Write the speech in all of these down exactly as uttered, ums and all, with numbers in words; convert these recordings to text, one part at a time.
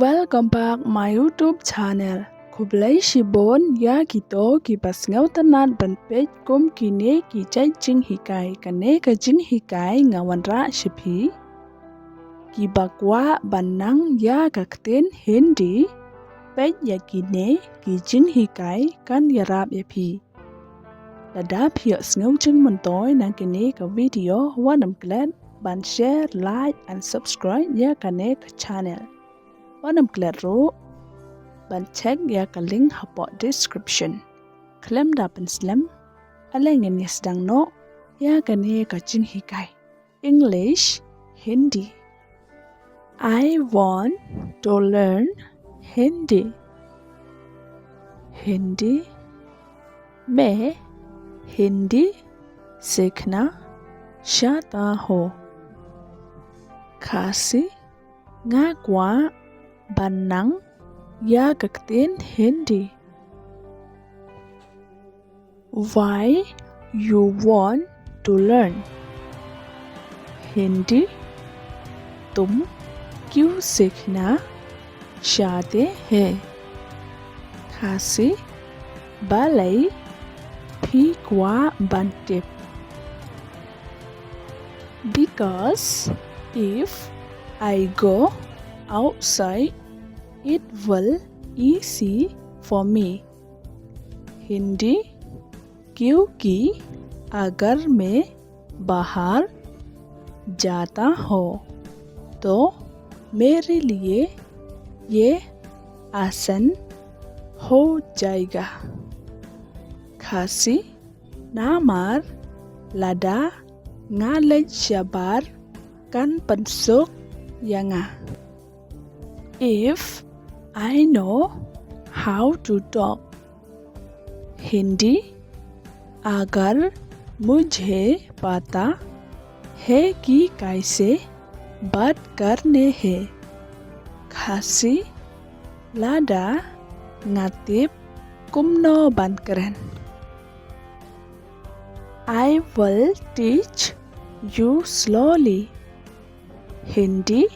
Welcome back my YouTube channel. Khublei shibun ïa kito kiba sngewtynnat ban peit kum kine ki jait jinghikai. Kane ka jinghikai nga wanrah sha phi. Kiba kwah ban nang ïa ka ktien Hindi, peit ïa kine ki jinghikai kan ïarap ïa phi. Lada phi ïohsngew jingmyntoi na kane ka video, wat nym klet ban share, like and subscribe ïa kane ka channel. Wat nym klet ruh ban check ïa ka link hapoh description. Khlem da pynslem, ale ngin ïa sdang noh ïa kane ka jinghikai. English, Hindi. I want to learn Hindi. Hindi. मैं हिंदी सीखना चाहता हूँ। खांसी, nga kwah ban nang ïa ka ktien Hindi. Why you want to learn Hindi? तुम क्यों सीखना चाहते हैं? खांसी, balei phi kwah ban tip? Because if I go outside, it will easy for me. हिंदी, क्योंकि अगर मैं बाहर जाता हूँ तो मेरे लिए ये आसान हो जाएगा। खांसी, namar lada nga leit shabar kan pynsuk ïa nga. If I know how to talk. हिंदी, अगर मुझे पता है कि कैसे बात करने हैं। खांसी, lada nga tip kumno ban kren. I will teach you slowly. हिंदी,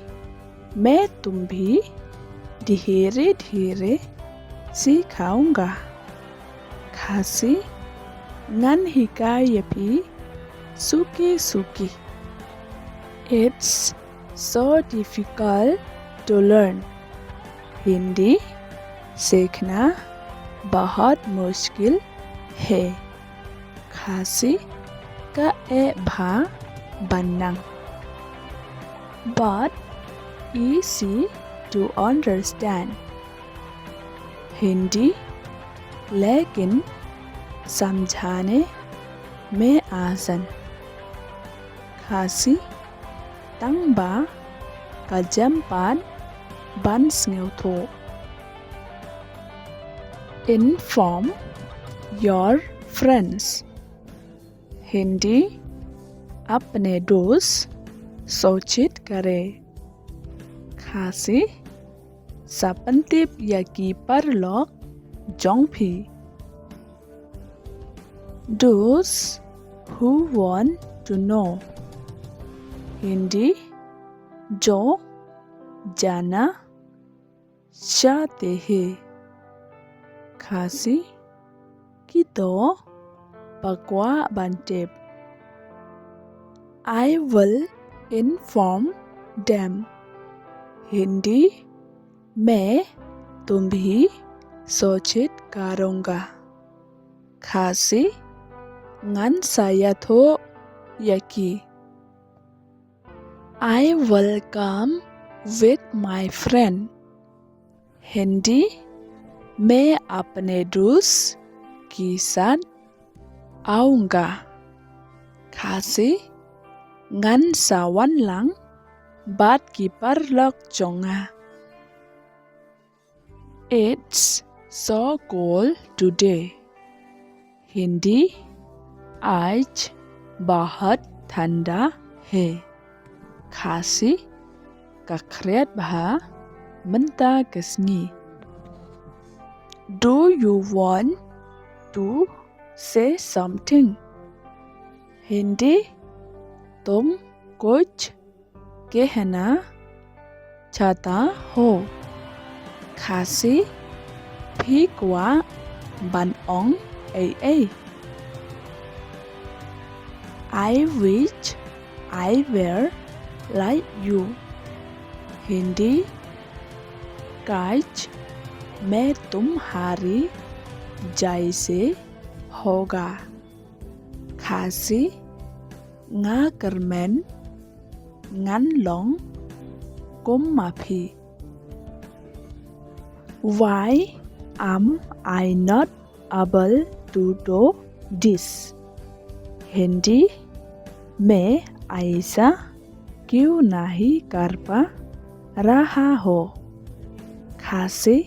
मैं तुम्हें धीरे धीरे सिखाऊंगा। खांसी, ngan hikai ïa phi suki suki। It's so difficult to learn। हिंदी, सीखना बहुत मुश्किल है। खांसी, ka eh bha ban nang। But easy to understand। हिंदी, लेकिन समझाने में आसान। खांसी, tang ba ka jem pat ban sngewthuh। Inform your friends। हिंदी, अपने दोस्त सूचित करें। खांसी, sa pyntip ïa ki paralok jong phi। Those who want to know। हिंदी, जो जानना चाहते हैं। खांसी, kito ba kwah ban tip। I will inform them। हिंदी, मैं तुम्हें सूचित करूंगा। खांसी, ngan sa ïathuh ïa ki। I will come with my friend। हिंदी, मैं अपने दोस्त के साथ आऊंगा। खांसी, ngan sa wan lang bad ki paralok jong nga। It's so cold today। हिंदी, आज बहुत ठंडा है। खांसी, ka khriat bha mynta ka sngi। Do you want to say something? हिंदी, तुम कुछ कहना चाहता हो? Khasi, phi kwah ban ong ei ei? I wish I were like you. Hindi, काश मैं तुम्हारी जैसे होगा। Khasi, nga kyrmen ngan long kum ma phi. Why am I not able to do this? Hindi, मैं ऐसा क्यों नहीं कर पा रहा हूँ? Khasi,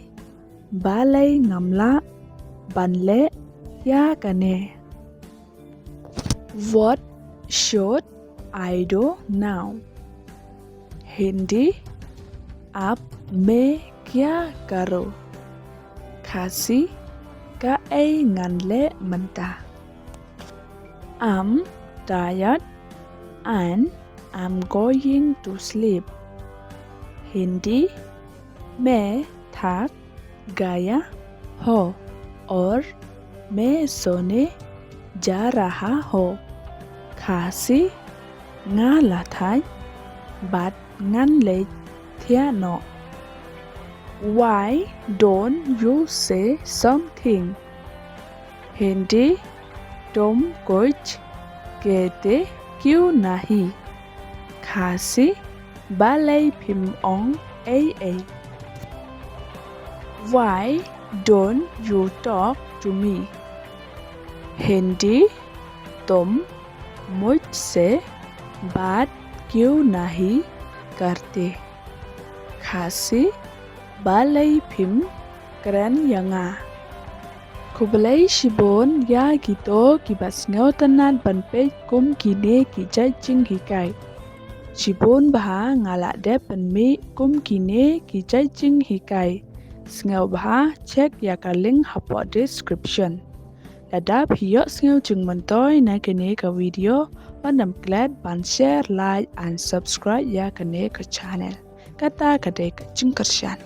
balei ngam lah ban leh ïa kane? What should I do now? Hindi, अब मैं क्या करूँ? Khasi, kaei ngan leh mynta? I'm tired and I'm going to sleep. Hindi, मैं थक गया हूँ और मैं सोने जा रहा हूँ। Khasi, nga la thait bad ngan leit thiah noh. Why don't you say something? Hindi, तुम कुछ कहते क्यों नहीं? Khasi, balei phim ong ei ei? Why don't you talk to me? Hindi, तुम मुझसे बात क्यों नहीं करते? Khasi, balei phim kren ïa nga? Khublei shibun ïa kito kiba sngewtynnat ban peit kum kine ki jait jinghikai. Shibun bha nga la dep pynmih kum kine ki jait jinghikai. Sngewbha check ïa ka link hapoh description. Lada phi ïohsngew jingmyntoi na kane ka video, wat nym klet ban share, like and subscribe ïa kane ka channel. Kata ka dei ka jingkyrshan.